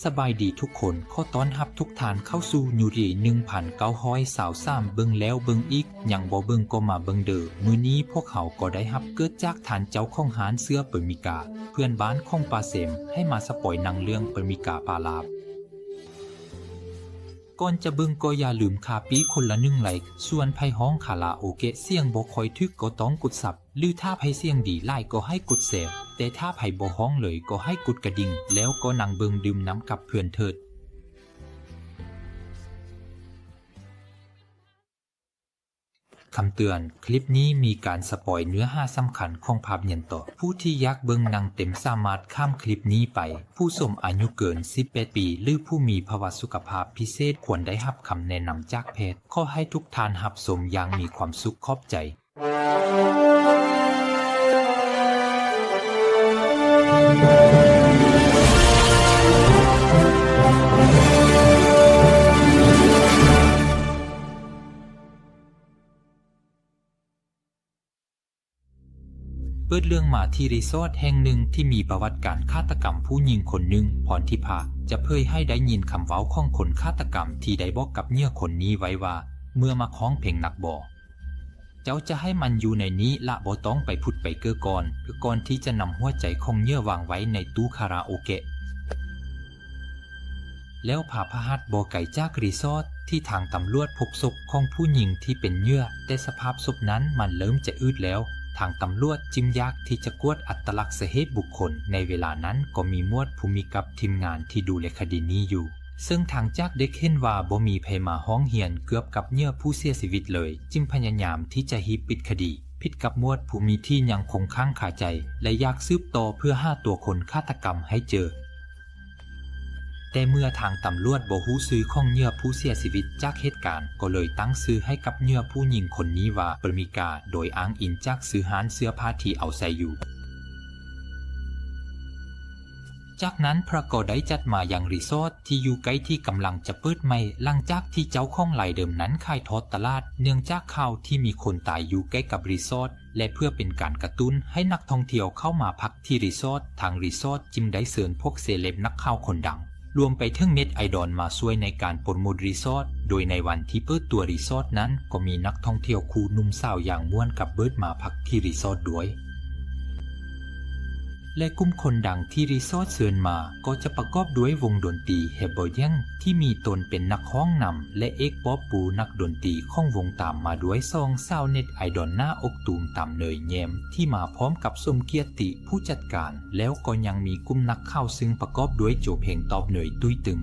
ສະບາຍດີທຸກຄົນ, ຂໍຕ້ອນຮັບທຸກທ່ານເຂົ້າສູ່ຢູຣີໜຶ່ງພັນເກົ້າຮ້ອຍຊາວສາມ ເບິ່ງແລ້ວເບິ່ງອີກ, ຍັງບໍ່ເບິ່ງກໍມາເບິ່ງເດີ. ມື້ນີ້ພວກເຮົາກໍໄດ້ຮັບເກີດຈາກທ່ານເຈົ້າຂອງຮ້ານເສື້ອເປີມີກາ, ເພື່ອນບ້ານຂອງປາເຊມ, ໃຫ້ມາສະປອຍໜັງເລື່ອງເປີມີກາປາລາບ. ກ່ອນຈະເບິ່ງກໍຢ່າລືມຄ່າປີ້ຄົນລະໜຶ່ງໄລ້, ສ່ວນໃຜຮ້ອງຄາຣາໂອເກະສຽງບໍ່ຄ່ອຍຖືກກໍຕ້ອງກົດຊັບ ຫຼື ຖ້າໃຜສຽງດີຫຼາຍກໍໃຫ້ກົດແຊ, ແຕ່ຖ້າໃຜບໍ່ຮ້ອງເລີຍກໍໃຫ້ກົດກະດິ່ງ, ແລ້ວກໍນັ່ງເບິ່ງດື່ມນຳກັບເພື່ອນເຖີດ. ຄຳເຕືອນ, ຄລິບນີ້ມີການສະປອຍເນື້ອຫາສຳຄັນຂອງພາບຍານຕອນ. ຜູ້ທີ່ຢາກເບິ່ງໜັງເຕັມສາມາດຂ້າມຄລິບນີ້ໄປ. ຜູ້ຊົມອາຍຸເກີນສິບແປດປີ ຫຼື ຜູ້ມີພາວະສຸຂະພາບພິເສດຄວນໄດ້ຮັບຄຳແນະນຳຈາກແພດ. ຂໍໃຫ້ທຸກທ່ານຮັບຊົມຢ່າງມີຄວາມສຸກ. ຂອບໃຈ. ເປີດເລື່ອງມາທີ່ຣີສອດແຫ່ງໜຶ່ງທີ່ມີປະຫວັດການຄາດຕະກຳຜູ້ຍິງຄົນໜຶ່ງ, ພອນທິພາຈະເຜີຍໃຫ້ໄດ້ຍິນຄຳເວົ້າຂອງຄົນຄາດຕະກຳທີ່ໄດ້ບອກກັບເຫຍື່ອຄົນນີ້ໄວ້ວ່າ, ເມື່ອມັກຮ້ອງເພງນັກບໍ ເຈົ້າຈະໃຫ້ມັນຢູ່ໃນນີ້ ລະບໍ່ຕ້ອງໄປຜຸດໄປເກີ່ກ່ອນ, ຄືກ່ອນທີ່ຈະນຳຫົວໃຈຂອງເຫຍື່ອວາງໄວ້ໃນຕູ້ຄາຣາໂອເກະ. ແລ້ວພາພະຫັດບໍ່ໄກຈາກຣີສອດທີ່ທາງຕຳຫຼວດພົບສົບຂອງຜູ້ຍິງທີ່ເປັນເຫຍື່ອ, ແຕ່ສະພາບສົບນັ້ນມັນເລີ່ມຈະອືດແລ້ວ. ທາງຕຳຫຼວດຈຶ່ງຢາກທີ່ຈະກວດອັດຕະລັກສາເຫດບຸກຄົນ. ໃນເວລານັ້ນກໍມີໝວດພູມິກັບທີມງານທີ່ດູແລຄະດີນີ້ຢູ່. ເຊິ່ງທາງຈາກເດັກເຫັນວ່າບໍ່ມີໃຜມາຮ້ອງຮຽນເກືອບກັບເຫຍື່ອຜູ້ເສຍຊີວິດເລີຍ, ຈຶ່ງພະຍາຍາມທີ່ຈະຮີບປິດຄະດີ, ຜິດກັບໝວດພູມິທີ່ຍັງຄົງຄ້າງຄາໃຈ ແລະ ຢາກສືບຕໍ່ເພື່ອຫາຕົວຄົນຄາດຕະກຳໃຫ້ເຈີ. ແຕ່ເມື່ອທາງຕຳຫຼວດບໍ່ຮູ້ຊື່ຂອງເຫຍື່ອຜູ້ເສຍຊີວິດຈາກເຫດການ, ກໍເລີຍຕັ້ງຊື່ໃຫ້ກັບເຫຍື່ອຜູ້ຍິງຄົນນີ້ວ່າ ປະມິກາ, ໂດຍອ້າງອີງຈາກຊື່ຮ້ານເສື້ອຜ້າທີ່ເອົາໃສ່ຢູ່. ຈາກນັ້ນພະກໍໄດ້ຈັດມາຍັງຣີສອດທີ່ຢູ່ໃກ້ທີ່ກຳລັງຈະເປີດໃໝ່, ຫຼັງຈາກທີ່ເຈົ້າຂອງລາຍເດີມນັ້ນຂາຍທອດຕະຫຼາດ, ເນື່ອງຈາກຂ່າວທີ່ມີຄົນຕາຍຢູ່ໃກ້ກັບຣີສອດ ແລະ ເພື່ອເປັນການກະຕຸ້ນໃຫ້ນັກທ່ອງທ່ຽວເຂົ້າມາພັກທີ່ຣີສອດ, ທາງຣີສອດຈຶ່ງໄດ້ເຊີນພວກເຊເລັບນັກຂ່າວຄົນດັງ, ລວມໄປເຖິງເນັດໄອດອນມາຊ່ວຍໃນການໂປຣໂມດຣີສອດ, ໂດຍໃນວັນທີ່ເປີດຕົວຣີສອດນັ້ນ ກໍມີນັກທ່ອງທ່ຽວຄູ່ໜຸ່ມສາວຢ່າງມ່ວນກັບເບີດມາພັກທີ່ຣີສອດດ້ວຍ. ແລະ ກຸ່ມຄົນດັງທີ່ຣີສອດເຊີນມາກໍຈະປະກອບດ້ວຍວົງດົນຕີ Herbalian ທີ່ມີຕົນເປັນນັກຮ້ອງນຳ ແລະ ເອກປອບປູ ນັກດົນຕີຂອງວົງ ຕາມມາດ້ວຍສອງສາວເນັດໄອດອນໜ້າອົກຕູມຕາມເນີຍແຍ້ມ ທີ່ມາພ້ອມກັບສົມກຽດຕິ ຜູ້ຈັດການ, ແລ້ວກໍຍັງມີກຸ່ມນັກຂ່າວ ຊຶ່ງປະກອບດ້ວຍໂຈເພັງ ຕອບເນີຍ ຕຸ້ຍຕຶງ.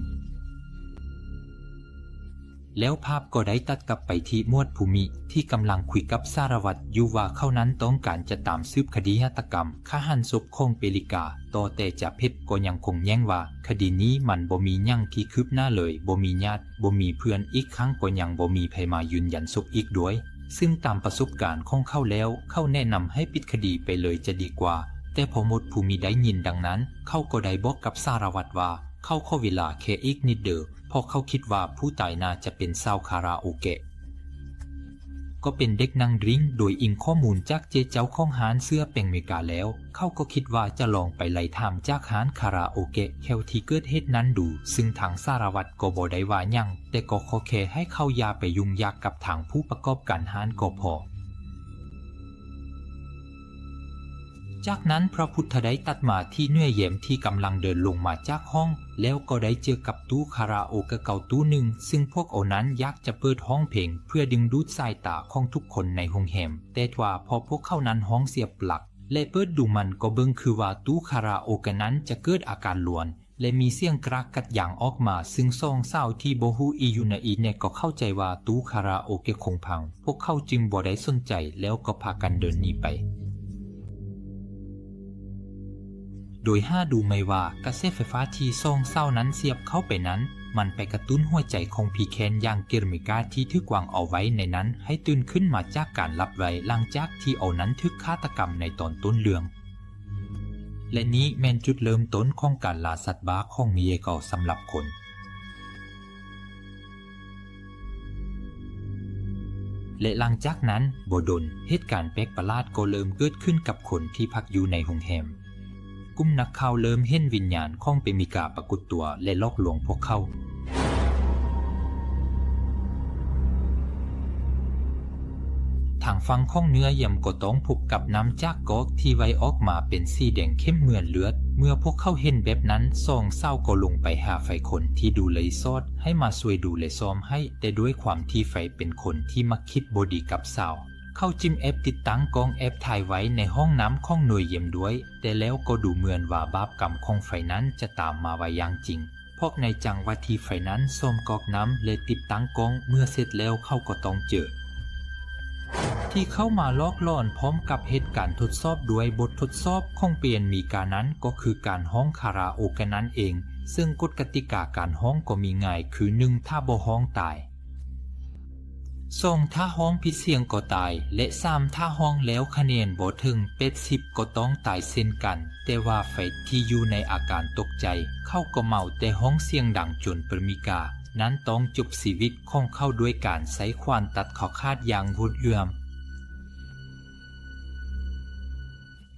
ແລ້ວພາບກໍໄດ້ຕັດກັບໄປທີ່ໝວດພູມິ ທີ່ກຳລັງຄຸຍກັບສາລະວັດຢູ່ວ່າເຂົານັ້ນຕ້ອງການຈະຕາມສືບຄະດີຄາດຕະກຳຂ້າຫັນສົບຂອງເປລິກາຕໍ່, ແຕ່ຈາເພັດກໍຍັງຄົງແຍ້ງວ່າຄະດີນີ້ມັນບໍ່ມີຫຍັງທີ່ຄືບໜ້າເລີຍ, ບໍ່ມີຍາດ, ບໍ່ມີເພື່ອນ, ອີກທັງກໍຍັງບໍ່ມີໃຜມາຢືນຢັນສົບອີກດ້ວຍ. ຊຶ່ງຕາມປະສົບການຂອງເຂົາແລ້ວ, ເຂົາແນະນຳໃຫ້ປິດຄະດີໄປເລີຍຈະດີກວ່າ. ແຕ່ພໍໝວດພູມິໄດ້ຍິນດັ່ງນັ້ນ, ເຂົາກໍໄດ້ບອກກັບສາລະວັດວ່າ ເຂົາຂໍເວລາແຄ່ອີກນິດເດີ. ເພາະເຂົາຄິດວ່າຜູ້ຕາຍໜ້າຈະເປັນສາວຄາຣາໂອເກະ ກໍເປັນເດັກນັ່ງດຣິງ, ໂດຍອີງຂໍ້ມູນຈາກເຈ້ເຈົ້າຂອງຮ້ານເສື້ອແປງເມກາແລ້ວ, ເຂົາກໍຄິດວ່າຈະລອງໄປໄລ່ຖາມຈາກຮ້ານຄາຣາໂອເກະແຖວທີ່ເກີດເຫດນັ້ນດູ, ຊຶ່ງທາງສາລະວັດກໍບໍ່ໄດ້ວ່າຫຍັງ, ແຕ່ກໍຂໍແຄ່ໃຫ້ເຂົາຢ່າໄປຫຍຸ້ງຢາກກັບທາງຜູ້ປະກອບການຮ້ານກໍພໍ. ຈາກນັ້ນພະພຸດທະໄດ້ຕັດມາທີ່ເໜືອແຍ້ມທີ່ກຳລັງເດີນລົງມາຈາກຫ້ອງ, ແລ້ວກໍໄດ້ເຈີກັບຕູ້ຄາຣາໂອເກະເກົ່າຕູ້ໜຶ່ງ, ຊຶ່ງພວກເຂົານັ້ນຢາກຈະເປີດຮ້ອງເພງເພື່ອດຶງດູດສາຍຕາຂອງທຸກຄົນໃນໂຮງແຮມ. ແຕ່ວ່າພໍພວກເຂົານັ້ນຮ້ອງສຽບຫຼັກ ແລະ ເປີດດູມັນກໍເບິ່ງຄືວ່າຕູ້ຄາຣາໂອເກະນັ້ນຈະເກີດອາການລວນ ແລະ ມີສຽງກຣາກກັດຢາງອອກມາ, ຊຶ່ງສອງສາວທີ່ບໍ່ຮູ້ອີຢູ່ໃນອີແນະກໍເຂົ້າໃຈວ່າຕູ້ຄາຣາໂອເກະຄົງພັງ, ພວກເຂົາຈຶ່ງບໍ່ໄດ້ສົນໃຈ ແລ້ວກໍພາກັນເດີນໜີໄປ. ໂດຍຫາດູໄມ່ວ່າກະແສໄຟຟ້າທີ່ສອງສາວນັ້ນສຽບເຂົ້າໄປນັ້ນ, ມັນໄປກະຕຸ້ນຫົວໃຈຂອງພີແຄນຢ່າງເກຣເມກາທີ່ຖືກວາງເອົາໄວ້ໃນນັ້ນໃຫ້ຕື່ນຂຶ້ນມາຈາກການຫຼັບໄວ, ຫຼັງຈາກທີ່ເຂົານັ້ນຖືກຄາດຕະກຳໃນຕອນຕົ້ນເລື່ອງ. ແລະ ນີ້ແມ່ນຈຸດເລີ່ມຕົ້ນຂອງການລ່າສັດບ້າຂອງມີເຢເກົາສຳລັບຄົນ. ແລະ ຫຼັງຈາກນັ້ນບໍ່ດົນ, ເຫດການແປກປະຫຼາດກໍເລີ່ມເກີດຂຶ້ນກັບຄົນທີ່ພັກຢູ່ໃນໂຮງແຮມ. ກຸ່ມນັກຂ່າວເລີ່ມເຫັນວິນຍານຂອງເປມິກາປາກົດຕົວ ແລະ ຫຼອກລວງພວກເຂົາ. ທາງຝັ່ງຂອງເໜືອ ຢຽມກໍຕ້ອງພົບກັບນ້ຳຈາກກອກທີ່ໄຫວອອກມາເປັນສີແດງເຂັ້ມເໝືອນເລືອດ. ເມື່ອພວກເຂົາເຫັນແບບນັ້ນ, ສອງສາວກໍລົງໄປຫາໄຟຄົນທີ່ດູຣີສອດໃຫ້ມາຊ່ວຍດູແລສ້ອມໃຫ້, ແຕ່ດ້ວຍຄວາມທີ່ໄຟເປັນຄົນທີ່ມັກຄິດບໍ່ດີກັບສາວ, ເຂົາຈຶ່ງແອບຕິດຕັ້ງກ້ອງແອບຖ່າຍໄວ້ໃນຫ້ອງນ້ຳຂອງໜ່ວຍຢ້ຽມດ້ວຍ, ແຕ່ແລ້ວກໍດູເໝືອນວ່າບາບກຳຂອງໄຟນັ້ນຈະຕາມມາໄວຢ່າງຈິງ, ເພາະໃນຈັງຫວະທີ່ໄຟນັ້ນສອມກອກນ້ຳ ແລະ ຕິດຕັ້ງກ້ອງເມື່ອເສັດແລ້ວເຂົາກໍຕ້ອງເຈີ. ທີ່ເຂົ້າມາຫຼອກຫຼອນພ້ອມກັບເຮັດການທົດສອບດ້ວຍບົດທົດສອບຂອງເປນມີການັ້ນ ກໍຄືການຮ້ອງຄາຣາໂອເກະນັ້ນເອງ, ເຊິ່ງກົດກະຕິກາການຮ້ອງກໍມີງ່າຍ ຄື ໜຶ່ງ ຖ້າບໍ່ຮ້ອງຕາຍ. ສອງ ຖ້າຮ້ອງຜິດສຽງກໍຕາຍ ແລະ ສາມ ຖ້າຮ້ອງແລ້ວຄະແນນບໍ່ເຖິງແປດສິບກໍຕ້ອງຕາຍເຊັ່ນກັນ. ແຕ່ວ່າໄຟທີ່ຢູ່ໃນອາການຕົກໃຈ, ເຂົາກໍເມົາແຕ່ຮ້ອງສຽງດັງຈົນເປມິການັ້ນຕ້ອງຈົບຊີວິດຂອງເຂົາດ້ວຍການໃຊ້ຂວານຕັດຄໍຂາດຢ່າງໂຫດເຫື່ອມ.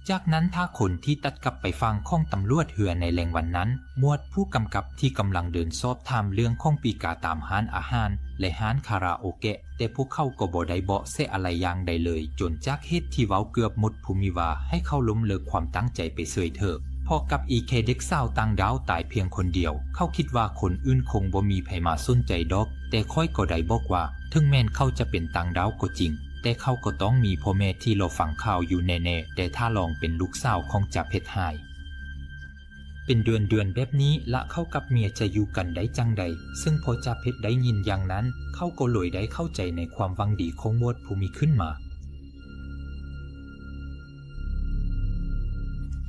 ຈາກນັ້ນ ຖ້າຄົນທີ່ຕັດກັບໄປຝັ່ງຂອງຕຳຫຼວດເຮືອໃນແລງວັນນັ້ນ, ໝວດຜູ້ກຳກັບທີ່ກຳລັງເດີນສອບຖາມເລື່ອງຂອງປີກາຕາມຮ້ານອາຫານ ແລະ ຮ້ານຄາຣາໂອເກະ, ແຕ່ພວກເຂົາກໍບໍ່ໄດ້ເບາະແສອະໄລຢ່າງໃດເລີຍ, ຈົນຈາກເຫດທີ່ເວົ້າເກືອບໝົດພູມີວ່າໃຫ້ເຂົາລົ້ມເລີກຄວາມຕັ້ງໃຈໄປເສີຍເຖີ້ອ, ເພາະກັບອີແຄ່ເດັກສາວຕ່າງດ້າວຕາຍພຽງຄົນດຽວ, ເຂົາຄິດວ່າຄົນອື່ນຄົງບໍ່ມີໃຜມາສົນໃຈດອກ, ແຕ່ຂ້ອຍກໍໄດ້ບອກວ່າ ເຖິງແມ່ນເຂົາຈະເປັນຕ່າງດ້າວກໍຈິງ, ແຕ່ເຂົາກໍຕ້ອງມີພໍ່ແມ່ທີ່ລໍຟັງຂ່າວຢູ່ແນ່ໆ, ແຕ່ຖ້າລອງເປັນລູກສາວຂອງຈາເພັດຮ້າຍ ເປັນເດືອນໆແບບນີ້ ລະເຂົາກັບເມຍຈະຢູ່ກັນໄດ້ຈັ່ງໃດ? ເຊິ່ງພໍຈາເພັດໄດ້ຍິນຢ່າງນັ້ນ, ເຂົາກໍເລີຍໄດ້ເຂົ້າໃຈໃນຄວາມຫວັງດີຂອງໝວດພູມີຂຶ້ນມາ.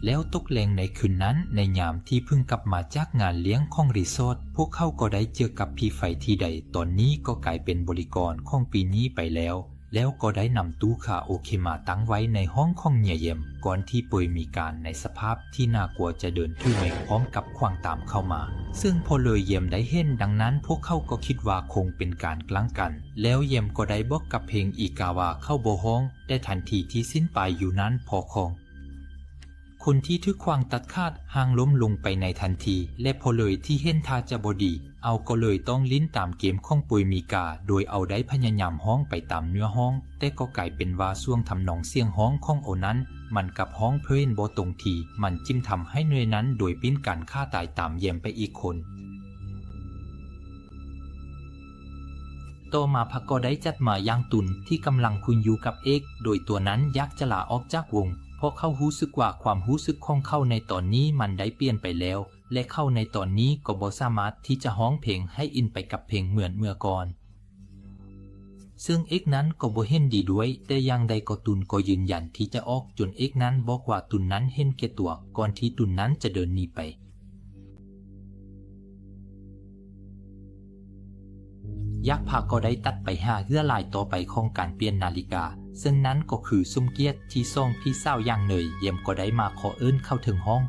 ແລ້ວຕົກແລງໃນຄືນນັ້ນ, ໃນຍາມທີ່ເພິ່ງກັບມາຈາກງານລ້ຽງຂອງຣີສອດ, ພວກເຂົາກໍໄດ້ເຈີກັບຜີໄຟທີ່ໃດຕອນນີ້ກໍກາຍເປັນບໍລິກອນຂອງປີນີ້ໄປແລ້ວ. ແລ້ວກໍໄດ້ນຳຕູ້ຄາໂອເຄມາຕັ້ງໄວ້ໃນຫ້ອງຂອງເນຍຢ້ຽມ, ກ່ອນທີ່ເປີຍມີການໃນສະພາບທີ່ໜ້າກົວຈະເດີນຖືໄມພ້ອມກັບຂວາງຕາມເຂົ້າມາ. ເຊິ່ງພໍເລີຍຢ້ຽມໄດ້ເຫັນດັ່ງນັ້ນ, ພວກເຂົາກໍຄິດວ່າຄົງເປັນການກາງກັນ. ແລ້ວຢ້ຽມກໍໄດ້ບອກກັບເພັງອີກາວ່າເຂົາບໍ່ຮ້ອງ, ແຕ່ທັນທີທີ່ສິ້ນປາຍຢູ່ນັ້ນພໍຂອງ ຄົນທີ່ຖືກຂວາງຕັດຂາດຮ່າງລົ້ມລົງໄປໃນທັນທີ ແລະ ພໍເລີຍທີ່ເຫັນທ່າຈະບໍ່ດີ, ເອົາກໍເລີຍຕ້ອງຫຼິ້ນຕາມເກມຂອງເປີຍມີກາ ໂດຍເອົາໄດ້ພະຍາຍາມຮ້ອງໄປຕາມເນື້ອຮ້ອງ, ແຕ່ກໍກາຍເປັນວ່າຊ່ວງທຳນອງສຽງຮ້ອງຂອງໂອນັ້ນ ມັນກັບຮ້ອງເພີ້ນບໍ່ຕົງທີ່, ມັນຈຶ່ງທຳໃຫ້ເນຍນັ້ນໂດຍປີ້ນການຂ້າຕາຍຕາມຢ້ຽມໄປອີກຄົນ. ຕໍ່ມາພັກກໍໄດ້ຈັດມາຢ່າງຕຸນທີ່ກຳລັງຄຸຍຢູ່ກັບເອກ, ໂດຍຕົວນັ້ນຢາກຈະລາອອກຈາກວົງ, ເພາະເຂົາຮູ້ສຶກວ່າຄວາມຮູ້ສຶກຂອງເຂົາໃນຕອນນີ້ມັນໄດ້ປ່ຽນໄປແລ້ວ, ແລະ ເຂົາໃນຕອນນີ້ກໍບໍ່ສາມາດທີ່ຈະຮ້ອງເພງໃຫ້ອິນໄປກັບເພງເໝືອນເມື່ອກ່ອນ. ເຊິ່ງເອກນັ້ນກໍບໍ່ເຫັນດີດ້ວຍ, ແຕ່ຢ່າງໃດກໍຕຸນກໍຢືນຢັນທີ່ຈະອອກ, ຈົນເອກນັ້ນບອກວ່າຕຸນນັ້ນເຫັນແກ່ຕົວ, ກ່ອນທີ່ຕຸນນັ້ນຈະເດີນໜີໄປ. ຢາກພາກໍໄດ້ຕັດໄປຫາເຫື່ອລາຍຕໍ່ໄປຂອງການປ່ຽນນາລິກາ, ເຊິ່ງນັ້ນກໍຄືສົມກຽດທີ່ສອງພີ່ສາວຢ່າງເນີຍຢ້ຽມກໍໄດ້ມາຂໍເອີ້ນເຂົ້າເຖິງຫ້ອງ.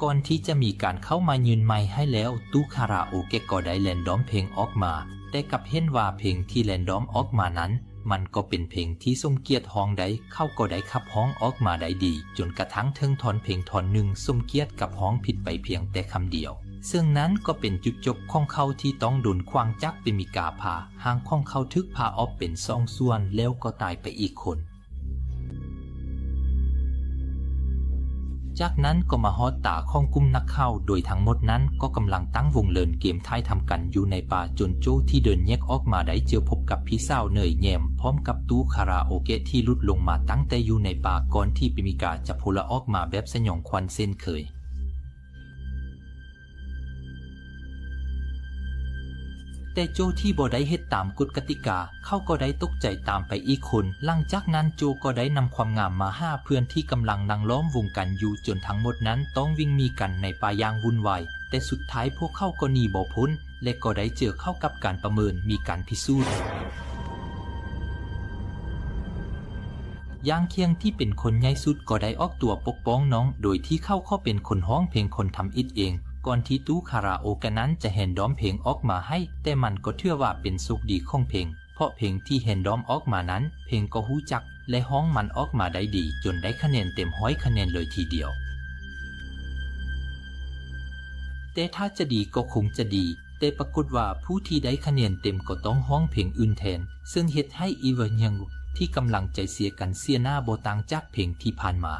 ກ່ອນທີ່ຈະມີການເຂົ້າມາຍື່ນໄມໃຫ້ແລ້ວ, ຕູ້ຄາຣາໂອເກະກໍໄດ້ແລນດອມເພງອອກມາ, ແຕ່ກັບເຫັນວ່າເພງທີ່ແລນດອມອອກມານັ້ນ ມັນກໍເປັນເພງທີ່ສົມກຽດຮ້ອງໄດ້, ເຂົາກໍໄດ້ຂັບຮ້ອງອອກມາໄດ້ດີ, ຈົນກະທັ່ງເຖິງທ່ອນເພງທ່ອນໜຶ່ງ, ສົມກຽດກັບຮ້ອງຜິດໄປພຽງແຕ່ຄຳດຽວ. ເຊິ່ງນັ້ນກໍເປັນຈຸດຈົບຂອງເຂົາທີ່ຕ້ອງໂດນຂວາງຈັກເປມິກາພາ, ຮ່າງຂອງເຂົາຖືກຜ່າອອກເປັນສອງສ່ວນ ແລ້ວກໍຕາຍໄປອີກຄົນ. ຈາກນັ້ນກໍມາຮອດຕາຂອງກຸ່ມນັກຂ່າວ, ໂດຍທັງໝົດນັ້ນກໍກຳລັງຕັ້ງວົງເລີນເກມຖ່າຍທຳກັນຢູ່ໃນປ່າ, ຈົນໂຈ້ທີ່ເດີນແຍກອອກມາໄດ້ເຈີພົບກັບພີ່ສາວເນີຍແຍ້ມ ພ້ອມກັບຕູ້ຄາຣາໂອເກະທີ່ຫຼຸດລົງມາຕັ້ງແຕ່ຢູ່ໃນປ່າ, ກ່ອນທີ່ເປມິກາຈະໂພລະອອກມາແບບສະຫຍອງຂວັນເຊັ່ນເຄີຍ. ແຕ່ໂຈທີ່ບໍ່ໄດ້ເຮັດຕາມກົດກະຕິກາ, ເຂົາກໍໄດ້ຕົກໃຈຕາມໄປອີກຄົນ. ຫຼັງຈາກນັ້ນໂຈກໍໄດ້ນຳຄວາມງາມມາຫາເພື່ອນທີ່ກຳລັງນັ່ງລ້ອມວົງກັນຢູ່, ຈົນທັງໝົດນັ້ນຕ້ອງວິ່ງໜີກັນໃນປ່າຢ່າງວຸ່ນວາຍ. ແຕ່ສຸດທ້າຍພວກເຂົາກໍໜີບໍ່ພົ້ນ ແລະ ກໍໄດ້ເຈີເຂົ້າກັບການປະເມີນ, ມີການພິສູດ. ຢ່າງຄຽງທີ່ເປັນຄົນໃຫຍ່ສຸດກໍໄດ້ອອກຕົວປົກປ້ອງນ້ອງ, ໂດຍທີ່ເຂົາຂໍເປັນຄົນຮ້ອງເພງຄົນທຳອິດເອງ, ກ່ອນທີ່ຕູ້ຄາຣາໂອກະນັ້ນຈະແຮນດອມເພງອອກມາໃຫ້, ແຕ່ມັນກໍຖືວ່າເປັນໂຊກດີຂອງເພງ, ເພາະເພງທີ່ແຮນດອມອອກມານັ້ນ, ເພງກໍຮູ້ຈັກ ແລະ ຮ້ອງມັນອອກມາໄດ້ດີ ຈົນໄດ້ຄະແນນເຕັມຮ້ອຍຄະແນນເລີຍທີດຽວ. ແຕ່ຖ້າຈະດີກໍຄົງຈະດີ, ແຕ່ປາກົດວ່າຜູ້ທີ່ໄດ້ຄະແນນເຕັມກໍຕ້ອງຮ້ອງເພງອື່ນແທນ, ເຊິ່ງເຮັດໃຫ້ອີວາຍັງທີ່ກຳລັງໃຈເສຍກັນເສຍໜ້າບໍ່ຕ່າງຈາກເພງທີ່ຜ່ານມາ.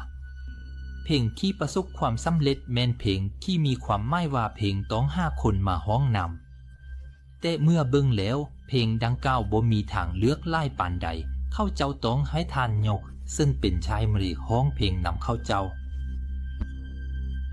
ເພງທີ່ປະສົບຄວາມສຳເລັດແມ່ນເພງທີ່ມີຄວາມໝາຍວ່າເພງຕ້ອງຫາຄົນມາຮ້ອງນຳ. ແຕ່ເມື່ອເບິ່ງແລ້ວ ເພງດັ່ງກ່າວບໍ່ມີທາງເລືອກຫຼາຍປານໃດ, ເຂົາເຈົ້າຕ້ອງໃຫ້ທ່ານຍົກ ເຊິ່ງເປັນຊາຍມາເລຮ້ອງເພງນຳເຂົາເຈົ້າ.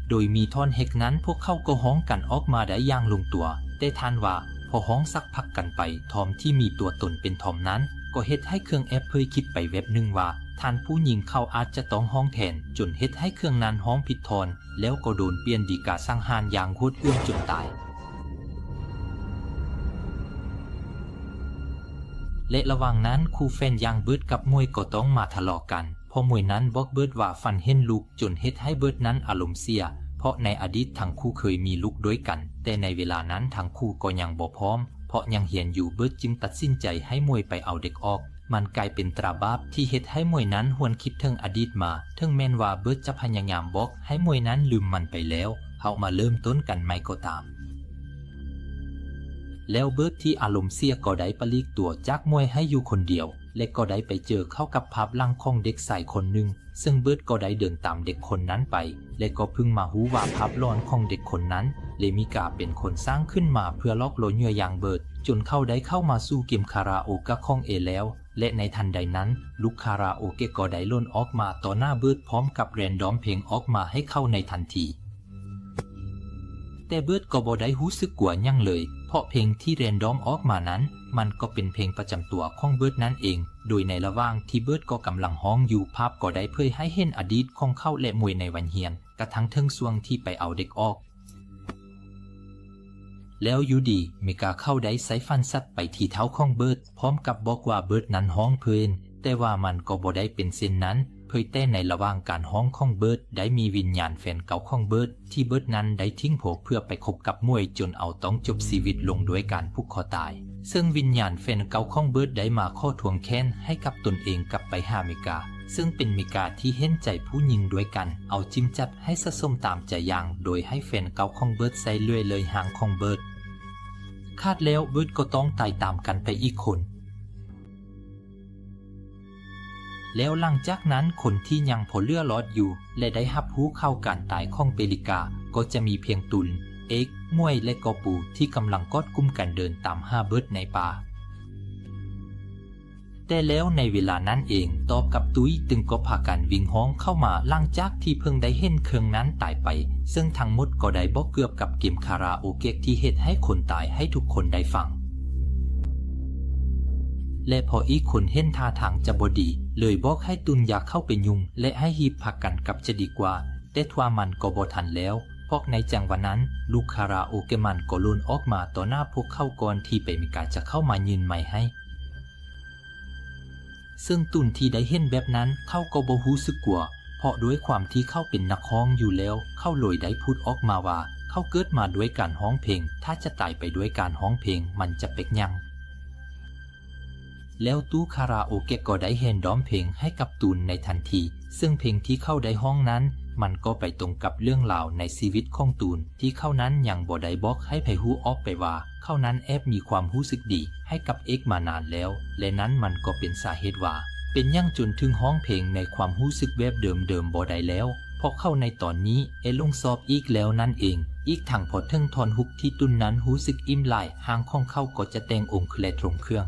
ໂດຍມີທ່ອນເຮັກນັ້ນ ພວກເຂົາກໍຮ້ອງກັນອອກມາໄດ້ຢ່າງລົງຕົວ, ແຕ່ທ່ານວ່າ ພໍຮ້ອງສັກພັກກັນໄປ, ທອມທີ່ມີຕົວຕົນເປັນທອມນັ້ນ ກໍເຮັດໃຫ້ເຄື່ອງແອບເຜີຍຄິດໄປແວບໜຶ່ງວ່າ ທ່ານຜູ້ຍິງເຂົາອາດຈະຕ້ອງຮ້ອງແທນ, ຈົນເຮັດໃຫ້ເຄື່ອງນັ້ນຮ້ອງຜິດທ່ອນ, ແລ້ວກໍໂດນປ່ຽນດີກາສັງຫານຢ່າງໂຫດເຫື່ອມຈົນຕາຍ. ແລະ ລະຫວ່າງນັ້ນ ຄູ່ແຟນຢ່າງເບີດກັບໝວຍກໍຕ້ອງມາທະເລາະກັນ, ເພາະໝວຍນັ້ນບອກເບີດວ່າຝັນເຫັນລູກ, ຈົນເຮັດໃຫ້ເບີດນັ້ນອາລົມເສຍ, ເພາະໃນອະດີດທັງຄູ່ເຄີຍມີລູກດ້ວຍກັນ, ແຕ່ໃນເວລານັ້ນທັງຄູ່ກໍຍັງບໍ່ພ້ອມ, ເພາະຍັງຮຽນຢູ່, ເບີດຈຶ່ງຕັດສິນໃຈໃຫ້ໝວຍໄປເອົາເດັກອອກ. ມັນກາຍເປັນຕາບາບທີ່ເຮັດໃຫ້ໝວຍນັ້ນຫວນຄິດເຖິງອະດີດມາ, ເຖິງແມ່ນວ່າເບີດຈະພະຍາຍາມບອກໃຫ້ໝວຍນັ້ນລືມມັນໄປແລ້ວ, ເຮົາມາເລີ່ມຕົ້ນກັນໃໝ່ກໍຕາມ. ແລ້ວເບີດທີ່ອາລົມເສຍກໍໄດ້ປະຫຼີກຕົວຈາກໝວຍໃຫ້ຢູ່ຄົນດຽວ, ແລະ ກໍໄດ້ໄປເຈີເຂົ້າກັບພາບຫຼັງຂອງເດັກຊາຍຄົນໜຶ່ງ, ເຊິ່ງເບີດກໍໄດ້ເດີນຕາມເດັກຄົນນັ້ນໄປ, ແລະ ກໍເພິ່ງມາຮູ້ວ່າພາບຫຼອນຂອງເດັກຄົນນັ້ນ ເລມີກາເປັນຄົນສ້າງຂຶ້ນມາເພື່ອຫຼອກຫຼອນເຫຍື່ອຢ່າງເບີດ, ຈົນເຂົາໄດ້ເຂົ້າມາສູ່ເກມຄາຣາໂອກະຂອງເອແລ້ວ. ແລະ ໃນທັນໃດນັ້ນ ລູກຄາຣາໂອເກະກໍໄດ້ຫຼົ່ນອອກມາຕໍ່ໜ້າເບີດ ພ້ອມກັບແຣນດອມເພງອອກມາໃຫ້ເຂົາໃນທັນທີ. ແຕ່ເບີດກໍບໍ່ໄດ້ຮູ້ສຶກກົວຫຍັງເລີຍ, ເພາະເພງທີ່ແຣນດອມອອກມານັ້ນ ມັນກໍເປັນເພງປະຈຳຕົວຂອງເບີດນັ້ນເອງ. ໂດຍໃນລະຫວ່າງທີ່ເບີດກໍກຳລັງຮ້ອງຢູ່, ພາບກໍໄດ້ເຜີຍໃຫ້ເຫັນອະດີດຂອງເຂົາ ແລະ ໝວຍໃນວັນຮຽນ, ກະທັ່ງເຖິງຊ່ວງທີ່ໄປເອົາເດັກອອກ. ແລ້ວຢູ່ດີ ເມກາເຂົາໄດ້ໃສ່ຝັນສັດໄປທີ່ເຖົ້າຂອງເບີດ ພ້ອມກັບບອກວ່າເບີດນັ້ນຮ້ອງເພງ, ແຕ່ວ່າມັນກໍບໍ່ໄດ້ເປັນເຊັ່ນນັ້ນ, ເຜີຍແຕ່ໃນລະຫວ່າງການຮ້ອງຂອງເບີດ ໄດ້ມີວິນຍານແຟນເກົ່າຂອງເບີດ ທີ່ເບີດນັ້ນໄດ້ຖິ້ມໂພເພື່ອໄປຄົບກັບໝວຍ ຈົນເອົາຕ້ອງຈົບຊີວິດລົງດ້ວຍການຜູກຄໍຕາຍ. ເຊິ່ງວິນຍານແຟນເກົ່າຂອງເບີດໄດ້ມາຂໍທວງແຄ້ນໃຫ້ກັບຕົນເອງກັບໄປຫາເມກາ, ເຊິ່ງເປັນເມກາທີ່ເຫັນໃຈຜູ້ຍິງດ້ວຍກັນ, ເອົາຈິ້ມຈັດໃຫ້ສະສົມຕາມໃຈຢ່າງ, ໂດຍໃຫ້ແຟນເກົ່າຂອງເບີດໃສ່ເລື່ອຍເລີຍຮ່າງຂອງເບີດ. ຂາດແລ້ວເບີດກໍຕ້ອງຕາຍຕາມກັນໄປອີກຄົນ. ແລ້ວຫຼັງຈາກນັ້ນ ຄົນທີ່ຍັງພໍເຫຼືອລອດຢູ່ ແລະ ໄດ້ຮັບຮູ້ຂ່າວການຕາຍຂອງເປລິກາ ກໍຈະມີພຽງຕຸນ, ເອກ, ໝວຍ ແລະ ກໍປູ ທີ່ກຳລັງກອດກຸມກັນເດີນຕາມຫາເບີດໃນປ່າ. ແຕ່ແລ້ວໃນເວລານັ້ນເອງ, ຕອບກັບຕຸ້ຍຕຶງກໍພາກັນວິ່ງຮ້ອງເຂົ້າມາ ຫຼັງຈາກທີ່ເພິ່ງໄດ້ເຫັນເຄື່ອງນັ້ນຕາຍໄປ, ເຊິ່ງທັງໝົດກໍໄດ້ບອກເກືອບກັບເກມຄາຣາໂອເກະທີ່ເຮັດໃຫ້ຄົນຕາຍໃຫ້ທຸກຄົນໄດ້ຟັງ. ແລະ ພໍອີກຄົນເຫັນທ່າທາງຈະບໍ່ດີ, ເລີຍບອກໃຫ້ຕຸນຢ່າເຂົ້າໄປຫຍຸ້ງ ແລະ ໃຫ້ຮີບພາກັນກັບຈະດີກວ່າ, ແຕ່ທວ່າມັນກໍບໍ່ທັນແລ້ວ, ເພາະໃນຈັງຫວະນັ້ນ ລູກຄາຣາໂອເກະມັນກໍຫຼົ່ນອອກມາຕໍ່ໜ້າພວກເຂົາກ່ອນທີ່ເປມິກາຈະເຂົ້າມາຍື່ນໄມໃຫ້. ເຊິ່ງຕຸນທີ່ໄດ້ເຫັນແບບນັ້ນ ເຂົາກໍບໍ່ຮູ້ສຶກກົວ, ເພາະດ້ວຍຄວາມທີ່ເຂົາເປັນນັກຮ້ອງຢູ່ແລ້ວ, ເຂົາເລີຍໄດ້ພູດອອກມາວ່າ ເຂົາເກີດມາດ້ວຍການຮ້ອງເພງ, ຖ້າຈະຕາຍໄປດ້ວຍການຮ້ອງເພງ ມັນຈະເປັກຫຍັງ? ແລ້ວຕູ້ຄາຣາໂອເກະກໍໄດ້ແຮນດອມເພງໃຫ້ກັບຕູນໃນທັນທີ, ເຊິ່ງເພງທີ່ເຂົາໄດ້ຮ້ອງນັ້ນ ມັນກໍໄປຕົງກັບເລື່ອງລາວໃນຊີວິດຂອງຕູນ ທີ່ເຂົານັ້ນຍັງບໍ່ໄດ້ບອກໃຫ້ໃຜຮູ້ອອກໄປວ່າ ເຂົານັ້ນແອບມີຄວາມຮູ້ສຶກດີໃຫ້ກັບເອກມານານແລ້ວ, ແລະ ນັ້ນມັນກໍເປັນສາເຫດວ່າ ເປັນຫຍັງຈົນເຖິງຮ້ອງເພງໃນຄວາມຮູ້ສຶກແບບເດີມໆບໍ່ໄດ້ແລ້ວ, ເພາະເຂົາໃນຕອນນີ້ເອລົງຊອບອີກແລ້ວນັ້ນເອງ. ອີກທັງພໍເຖິງທ່ອນຮຸກທີ່ຕຸນນັ້ນຮູ້ສຶກອີ່ມຫຼາຍ, ຮ່າງຂອງເຂົາກໍຈະແຕ່ງອົງຄືແລະໂທງເຄື່ອງ.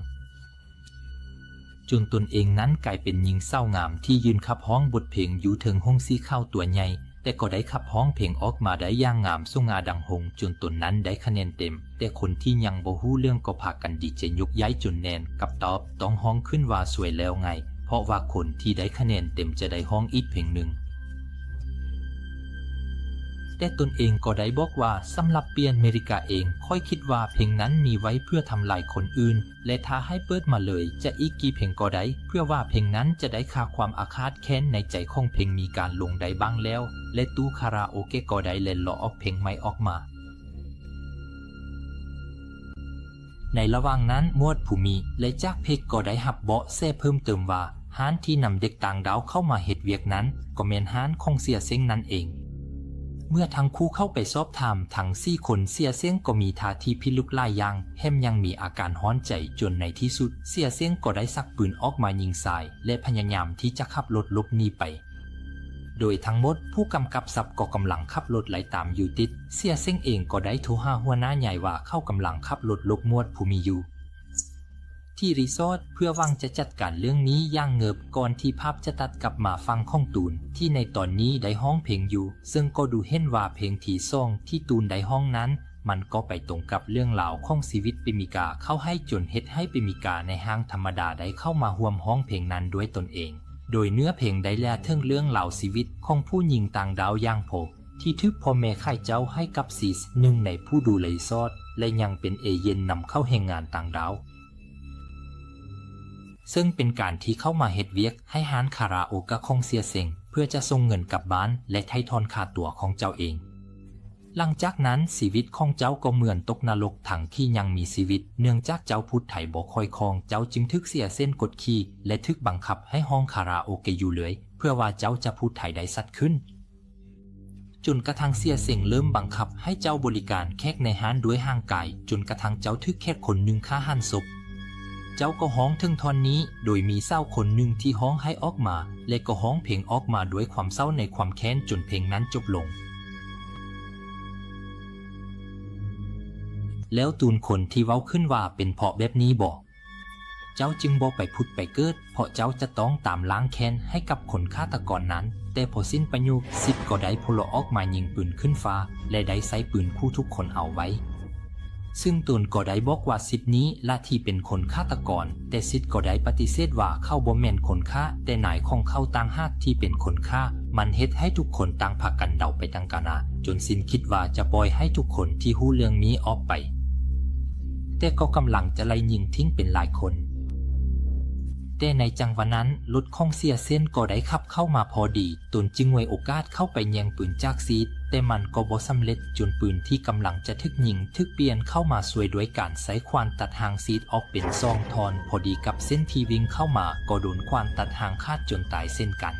ຈົນຕົນເອງນັ້ນກາຍເປັນຍິງສາວງາມທີ່ຢືນຂັບຮ້ອງບົດເພງຢູ່ເທິງຫົງສີຂາວຕົວໃຫຍ່, ແຕ່ກໍໄດ້ຂັບຮ້ອງເພງອອກມາໄດ້ຢ່າງງາມສົງ່າດັງຫົງ, ຈົນຕົນນັ້ນໄດ້ຄະແນນເຕັມ. ແຕ່ຄົນທີ່ຍັງບໍ່ຮູ້ເລື່ອງກໍພາກັນດີໃຈຍົກຍ້າຍຈົນແໜ້ນ, ກັບຕອບຕ້ອງຮ້ອງຂຶ້ນວ່າສວຍແລ້ວໄງ, ເພາະວ່າຄົນທີ່ໄດ້ຄະແນນເຕັມຈະໄດ້ຮ້ອງອີກເພງໜຶ່ງ. ແຕ່ຕົນເອງກໍໄດ້ບອກວ່າ ສຳລັບເປຍເມລິກາເອງ, ຂ້ອຍຄິດວ່າເພງນັ້ນມີໄວ້ເພື່ອທຳລາຍຄົນອື່ນ, ແລະ ຖ້າໃຫ້ເປີດມາເລີຍ ຈະອີກກີ່ເພງກໍໄດ້, ເພື່ອວ່າເພງນັ້ນຈະໄດ້ຄາຄວາມອາຄາດແຄ້ນໃນໃຈຂອງເພງມີການລົງໄດ້ບ້າງແລ້ວ, ແລະ ຕູ້ຄາຣາໂອເກະກໍໄດ້ແລ່ນເລາະອອກເພງໃໝ່ອອກມາ. ໃນລະຫວ່າງນັ້ນ ໝວດພູມີ ແລະ ຈາກເພັກກໍໄດ້ຮັບເບາະແສເພີ່ມເຕີມວ່າ ຮ້ານທີ່ນຳເດັກຕ່າງດ້າວເຂົ້າມາເຮັດວຽກນັ້ນ ກໍແມ່ນຮ້ານຂອງເສຍເສັງນັ້ນເອງ. ເມື່ອທັງຄູ່ເຂົ້າໄປສອບຖາມທັງສີ່ຄົນ, ເສຍເສັງກໍມີທ່າທີພິລຸດຫຼາຍຢ່າງ, ແຖມຍັງມີອາການຮ້ອນໃຈ, ຈົນໃນທີ່ສຸດເສຍເສັງກໍໄດ້ຊັກປືນອອກມາຍິງໃສ່ ແລະ ພະຍາຍາມທີ່ຈະຂັບລົດຫຼົບໜີໄປ. ໂດຍທັງໝົດຜູ້ກຳກັບສັບກໍກຳລັງຂັບລົດໄລ່ຕາມຢູ່ຕິດ. ເສຍເສັງເອງກໍໄດ້ໂທຫາຫົວໜ້າໃຫຍ່ວ່າເຂົາກຳລັງຂັບລົດຫຼົບໝວດພູມີຢູ່ທີ່ຣີສອດ ເພື່ອຫວັງຈະຈັດການເລື່ອງນີ້ຢ່າງເງີບ ກ່ອນທີ່ພາບຈະຕັດກັບມາຝັ່ງຂອງຕູນ ທີ່ໃນຕອນນີ້ໄດ້ຮ້ອງເພງຢູ່, ເຊິ່ງກໍດູເຫັນວ່າເພງທີສອງທີ່ຕູນໄດ້ຮ້ອງນັ້ນ ມັນກໍໄປຕົງກັບເລື່ອງລາວຂອງຊີວິດເປມິກາເຂົ້າໃຫ້, ຈົນເຮັດໃຫ້ເປມິກາໃນຮ່າງທຳມະດາໄດ້ເຂົ້າມາຮ່ວມຮ້ອງເພງນັ້ນດ້ວຍຕົນເອງ. ໂດຍເນື້ອເພງໄດ້ເລົ່າເຖິງເລື່ອງລາວຊີວິດຂອງຜູ້ຍິງຕ່າງດ້າວຢ່າງໂພ ທີ່ຖືກພໍ່ແມ່ຂາຍເຈົ້າໃຫ້ກັບຊີດ, ໜຶ່ງໃນຜູ້ດູແລຣີສອດ ແລະ ຍັງເປັນເອເຢັນນຳເຂົ້າແຮງງານຕ່າງດ້າວ, ເຊິ່ງເປັນການທີ່ເຂົ້າມາເຮັດວຽກໃຫ້ຮ້ານຄາຣາໂອກະຂອງເສຍເສັງ ເພື່ອຈະສົ່ງເງິນກັບບ້ານ ແລະ ໄຖ່ຖອນຄ່າຕົວຂອງເຈົ້າເອງ. ຫຼັງຈາກນັ້ນ, ຊີວິດຂອງເຈົ້າກໍເໝືອນຕົກນະລົກທັງທີ່ຍັງມີຊີວິດ, ເນື່ອງຈາກເຈົ້າພູດໄທບໍ່ຄ່ອຍຄ່ອງ, ເຈົ້າຈຶ່ງຖືກເສຍເສັງກົດຂີ່ ແລະ ຖືກບັງຄັບໃຫ້ຮ້ອງຄາຣາໂອເກະຢູ່ເລື້ອຍ ເພື່ອວ່າເຈົ້າຈະພູດໄທໄດ້ຊັດຂຶ້ນ. ຈົນກະທັ່ງເສຍເສັງເລີ່ມບັງຄັບໃຫ້ເຈົ້າບໍລິການແຂກໃນຮ້ານດ້ວຍຮ່າງກາຍ, ຈົນກະທັ່ງເຈົ້າຖືກແຂກຄົນໜຶ່ງຂ້າຫັນສົບ. ເຈົ້າກໍຮ້ອງເຖິງທ່ອນນີ້, ໂດຍມີສາວຄົນໜຶ່ງທີ່ຮ້ອງໄຫ້ອອກມາ ແລະ ກໍຮ້ອງເພງອອກມາດ້ວຍຄວາມເສົ້າໃນຄວາມແຄ້ນ ຈົນເພງນັ້ນຈົບລົງ. ແລ້ວຕູນຄົນທີ່ເວົ້າຂຶ້ນວ່າ ເປັນເພາະແບບນີ້ບໍ? ເຈົ້າຈຶ່ງບໍ່ໄປຜຸດໄປເກີດ, ເພາະເຈົ້າຈະຕ້ອງຕາມລ້າງແຄ້ນໃຫ້ກັບຄົນຄາດຕະກອນນັ້ນ. ແຕ່ພໍສິ້ນປະໂຫຍກ, ຊີດກໍໄດ້ໂພລະອອກມາຍິງປືນຂຶ້ນຟ້າ ແລະ ໄດ້ໃຊ້ປືນຂູ່ທຸກຄົນເອົາໄວ້. ຊຶ່ງຕົນກໍໄດ້ບອກວ່າຊີດນີ້ລະທີ່ເປັນຄົນຄາດຕະກອນ, ແຕ່ຊີດກໍໄດ້ປະຕິເສດວ່າເຂົາບໍ່ແມ່ນຄົນຂ້າ, ແຕ່ນາຍຂອງເຂົາຕ່າງຫາກທີ່ເປັນຄົນຂ້າ. ມັນເຮັດໃຫ້ທຸກຄົນຕ່າງພາກັນເດົາໄປຕ່າງການາ, ຈົນຊີດຄິດວ່າຈະປ່ອຍໃຫ້ທຸກຄົນທີ່ຮູ້ເລື່ອງນີ້ອອກໄປ. ແຕ່ກໍກຳລັງຈະໄລ່ຍິງຖິ້ມເປັນຫຼາຍຄົນ. ແຕ່ໃນຈັງຫວະນັ້ນ, ລົດຂອງເສຍເສັງກໍໄດ້ຂັບເຂົ້າມາພໍດີ, ຕົນຈຶ່ງໄຫວໂອກາດເຂົ້າໄປແຍ່ງປືນຈາກຊີດ, ແຕ່ມັນກໍບໍ່ສຳເລັດ, ຈົນປືນທີ່ກຳລັງຈະຖືກຍິງ ຖືກປ່ຽນເຂົ້າມາຊ່ວຍດ້ວຍການໃຊ້ຂວານຕັດຮ່າງຊີດອອກເປັນສອງທ່ອນ, ພໍດີກັບເສັ້ນທີ່ວິ່ງເຂົ້າມາ, ກໍໂດນຂວານຕັດຮ່າງຂາດຈົນຕາຍເຊັ່ນກັນ.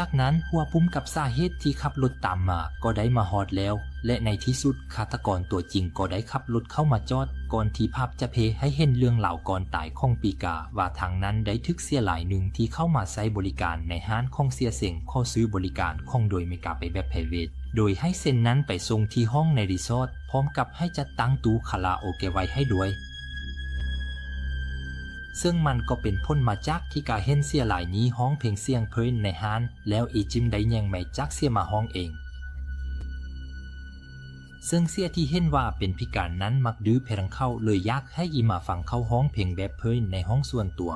ຈາກນັ້ນ ຫົວປຸ້ມກັບສາເຫດທີ່ຂັບລົດຕາມມາກໍໄດ້ມາຮອດແລ້ວ ແລະ ໃນທີ່ສຸດຄາດຕະກອນຕົວຈິງກໍໄດ້ຂັບລົດເຂົ້າມາຈອດ ກ່ອນທີ່ພາບຈະເພໃຫ້ເຫັນເລື່ອງລາວກ່ອນຕາຍຂອງປີກາ ວ່າທາງນັ້ນໄດ້ຖືກເສຍລາຍໜຶ່ງທີ່ເຂົ້າມາໃຊ້ບໍລິການໃນຮ້ານຂອງເສຍເສັງ ຂໍຊື້ບໍລິການຂອງໂດຍເມກາໄປແບບໄພຣເວດ ໂດຍໃຫ້ເສັ້ນນັ້ນໄປສົ່ງທີ່ຫ້ອງໃນຣີສອດ ພ້ອມກັບໃຫ້ຈັດຕັ້ງຕູ້ຄາຣາໂອເກະໄວ້ໃຫ້ດ້ວຍ. ເຊິ່ງມັນກໍເປັນຜົນມາຈາກທີ່ກາເຫັນເສຍລາຍນີ້ຮ້ອງເພງສຽງເພີນໃນຮ້ານ ແລ້ວອີຈຶ່ງໄດ້ແຍ່ງໄມຈາກເສຍມາຮ້ອງເອງ. ເຊິ່ງເສຍທີ່ເຫັນວ່າເປັນພິການນັ້ນມັກດື້ແພງເຂົາ ເລີຍຢາກໃຫ້ອີມາຟັງເຂົາຮ້ອງເພງແບບເພີນໃນຫ້ອງສ່ວນຕົວ.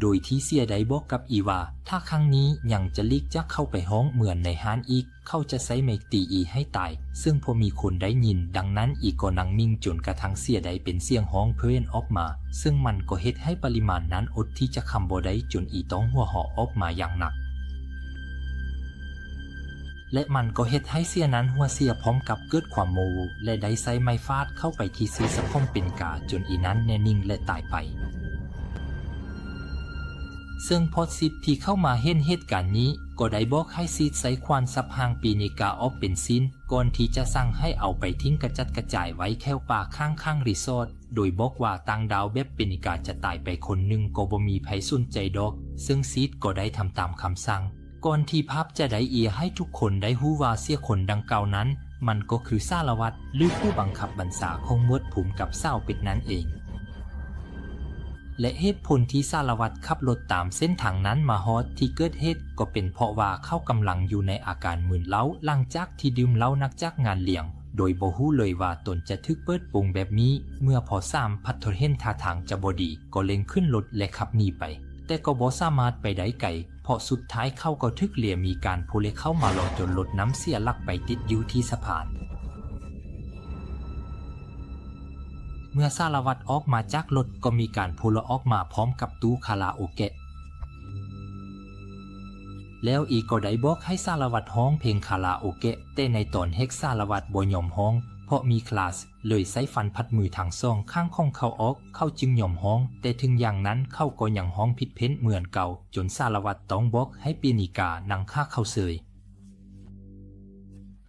ໂດຍທີ່ເສຍໄດ້ບອກກັບອີວ່າ ຖ້າຄັ້ງນີ້ຍັງຈະຫຼີກຈາກເຂົາໄປຮ້ອງເໝືອນໃນຮ້ານອີກ ເຂົາຈະໃຊ້ໄມ້ຕີອີໃຫ້ຕາຍ, ເຊິ່ງພໍມີຄົນໄດ້ຍິນ, ດັ່ງນັ້ນອີກໍນັ່ງນິ່ງຈົນກະທັ່ງເສຍໄດ້ເປັນສຽງຮ້ອງເພີນອອກມາ, ເຊິ່ງມັນກໍເຮັດໃຫ້ປະລິມານນັ້ນອົດທີ່ຈະຂຳບໍ່ໄດ້ ຈົນອີຕ້ອງຫົວເຫາະອອກມາຢ່າງໜັກ. ແລະ ມັນກໍເຮັດໃຫ້ເສຍນັ້ນຫົວເສຍພ້ອມກັບເກີດຄວາມໂມໂຫ ແລະ ໄດ້ໃຊ້ໄມ້ຟາດເຂົ້າໄປທີ່ຊີດສະພອມເປັນກາ ຈົນອີນັ້ນແນ່ນິ່ງ ແລະ ຕາຍໄປ. ເຊິ່ງພອດຊີດທີ່ເຂົ້າມາເຫັນເຫດການນີ້ ກໍໄດ້ບອກໃຫ້ຊີດໃຊ້ຂວານສັບຮ່າງປີເນກາອອກເປັນຊິ້ນ ກ່ອນທີ່ຈະສັ່ງໃຫ້ເອົາໄປຖິ້ມກະຈັດກະຈາຍໄວ້ແຖວປ່າຂ້າງໆຣີສອດ ໂດຍບອກວ່າຕ່າງດ້າວແບບເປນິກາຈະຕາຍໄປຄົນໜຶ່ງກໍບໍ່ມີໃຜສົນໃຈດອກ, ເຊິ່ງຊີດກໍໄດ້ທຳຕາມຄຳສັ່ງ. ກ່ອນທີ່ພາບຈະໄດ້ເອຍໃຫ້ທຸກຄົນໄດ້ຮູ້ວ່າເສຍຄົນດັ່ງກ່າວນັ້ນ ມັນກໍຄືສາລະວັດ ຫຼື ຜູ້ບັງຄັບບັນຊາຂອງໝວດພູມກັບສາວເປັດນັ້ນເອງ. ແລະ ເຫດຜົນທີ່ສາລະວັດຂັບລົດຕາມເສັ້ນທາງນັ້ນມາຮອດທີ່ເກີດເຫດ ກໍເປັນເພາະວ່າເຂົາກຳລັງຢູ່ໃນອາການມຶນເຫຼົ້າ ຫຼັງຈາກທີ່ດື່ມເຫຼົ້າໜັກຈາກງານລ້ຽງ ໂດຍບໍ່ຮູ້ເລີຍວ່າຕົນຈະຖືກເປີດໂປງແບບນີ້. ເມື່ອພໍສາມພັດທົນເຫັນທ່າທາງຈະບໍ່ດີ ກໍເລັ່ງຂຶ້ນລົດ ແລະ ຂັບໜີໄປ, ແຕ່ກໍບໍ່ສາມາດໄປໄດ້ໄກ ເພາະສຸດທ້າຍເຂົາກໍຖືກເລຍມີການຜູ້ເລັກເຂົ້າມາລໍຈົນລົດນ້ຳເສຍຫຼັກໄປຕິດຢູ່ທີ່ສະພານ. ເມື່ອສາລະວັດອອກມາຈາກລົດ ກໍມີການຜູ້ລະອອກມາພ້ອມກັບຕູ້ຄາຣາໂອເກະ. ແລ້ວອີກໍໄດ້ບອກໃຫ້ສາລະວັດຮ້ອງເພງຄາຣາໂອເກະ, ແຕ່ໃນຕອນເຮັດສາລະວັດບໍ່ຍອມຮ້ອງ, ເພາະມີຄລາສ ເລີຍໃຊ້ຟັນພັດມືທັງສອງຂ້າງຂອງເຂົາອອກ, ເຂົາຈຶ່ງຍອມຮ້ອງ, ແຕ່ເຖິງຢ່າງນັ້ນເຂົາກໍຍັງຮ້ອງຜິດເພ້ນເໝືອນເກົ່າ, ຈົນສາລະວັດຕ້ອງບອກໃຫ້ປີນິການັ່ງຂ້າເຂົາເສີຍ.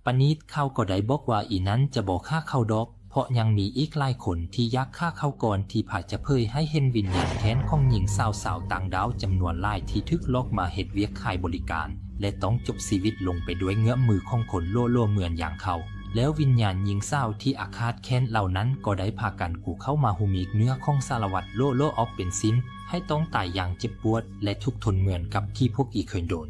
ປານີດເຂົາກໍໄດ້ບອກວ່າອີ່ນັ້ນຈະບໍ່ຂ້າເຂົາດອກ, ເພາະຍັງມີອີກຫຼາຍຄົນທີ່ຢາກຂ້າເຂົາກ່ອນທີ່ພະຈະເຜີຍໃຫ້ເຫັນວິນຍານແຄ້ນຂອງຍິງສາວຊາວຕ່າງດ້າວຈຳນວນຫຼາຍທີ່ຖືກຫຼອກມາເຮັດວຽກຂາຍບໍລິການ ແລະ ຕ້ອງຈົບຊີວິດລົງໄປດ້ວຍເງື້ອມມືຂອງຄົນໂຫຼ້ໆເໝືອນຢ່າງເຂົາ. ແລ້ວວິນຍານຍິງສາວທີ່ອາຄາດແຄ້ນເຫຼົ່ານັ້ນກໍໄດ້ພາກັນກູເຂົ້າມາຮຸມອີກເນື້ອຂອງສາລະວັດໂຫຼ້ໆອອກເປັນຊິ້ນ, ໃຫ້ຕ້ອງຕາຍຢ່າງເຈັບປວດ ແລະ ທຸກທົນເໝືອນກັບທີ່ພວກອີເຄີຍໂດນ.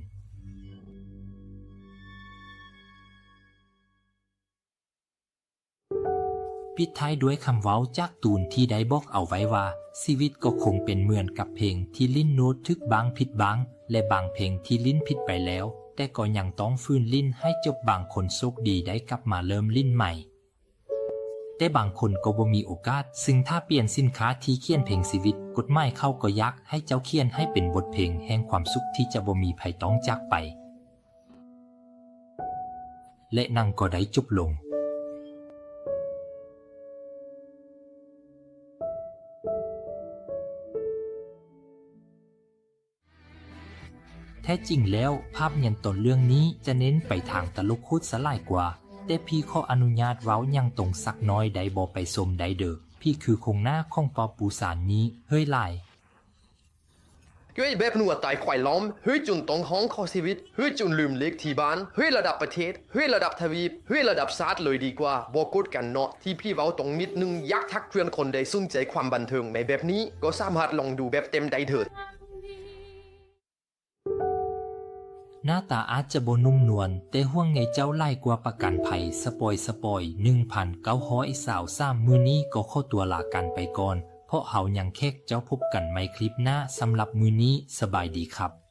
ປິດທ້າຍດ້ວຍຄຳເວົ້າຈາກຕູນທີ່ໄດ້ບອກເອົາໄວ້ວ່າ, ຊີວິດກໍຄົງເປັນເໝືອນກັບເພງທີ່ຫຼິ້ນໂນ້ດຖືກບ້າງຜິດບ້າງ ແລະ ບາງເພງທີ່ຫຼິ້ນຜິດໄປແລ້ວ ແຕ່ກໍຍັງຕ້ອງຝືນຫຼິ້ນໃຫ້ຈົບ, ບາງຄົນໂຊກດີໄດ້ກັບມາເລີ່ມຫຼິ້ນໃໝ່. ແຕ່ບາງຄົນກໍບໍ່ມີໂອກາດ, ຊຶ່ງຖ້າປ່ຽນສິນຄ້າທີ່ຂຽນເພງຊີວິດ, ກົດໝາຍເຂົາກໍຢາກໃຫ້ເຈົ້າຂຽນໃຫ້ເປັນບົດເພງແຫ່ງຄວາມສຸກທີ່ຈະບໍ່ມີໃຜຕ້ອງຈາກໄປ. ແລະ ໜັງກໍໄດ້ຈົບລົງ. ແທ້ຈິງແລ້ວ, ພາບຍນຕອນເລື່ອງນີ້ຈະເນັ້ນໄປທາງຕະຫຼົກໂຄດຊະຫຼາຍກວ່າ, ແຕ່ພີ່ຂໍອະນຸຍາດເວົ້າຫຍັງຕົງສັກໜ້ອຍໄດ້ບໍ່? ໄປຊົມໄດ້ເດີ້. ພີ່ຄືໂຄງໜ້າຂອງປາປູສານນີ້, ເຮີ້ຍຫຼາຍ. ເຮີ້ຍແບບໜູຕາຍຄວາຍລ້ອມ, ເຮີ້ຍຈົນຕ້ອງຮ້ອງຂໍຊີວິດ, ເຮີ້ຍຈົນລືມເລກທີ່ບ້ານ, ເຮີ້ຍລະດັບປະເທດ, ເຮີ້ຍລະດັບທະວີບ, ເຮີ້ຍລະດັບຊາດເລີຍດີກວ່າ. ບໍ່ກົດກັນເນາະ, ທີ່ພີ່ເວົ້າຕ້ອງນິດໜຶ່ງ. ຢາກທັກເພື່ອນຄົນໃດສົນໃຈຄວາມບັນເທີງໃນແບບນີ້ ກໍສາມາດລອງດູແບບເຕັມໄດ້ເທີດ. ໜ້າຕາອາດຈະບໍ່ໜຸ່ມນວນ, ແຕ່ຫ່ວງໃຍເຈົ້າຫຼາຍກວ່າປະກັນໄພ. ສະປອຍສະປອຍ ໜຶ່ງພັນເກົ້າຮ້ອຍຊາວສາມ. ມື້ນີ້ກໍຂໍຕົວລາກັນໄປກ່ອນ, ເພາະເຮົາຍັງແຂກເຈົ້າ. ພົບກັນໃໝ່ຄລິບໜ້າ. ສຳລັບມື້ນີ້, ສະບາຍດີຄັບ.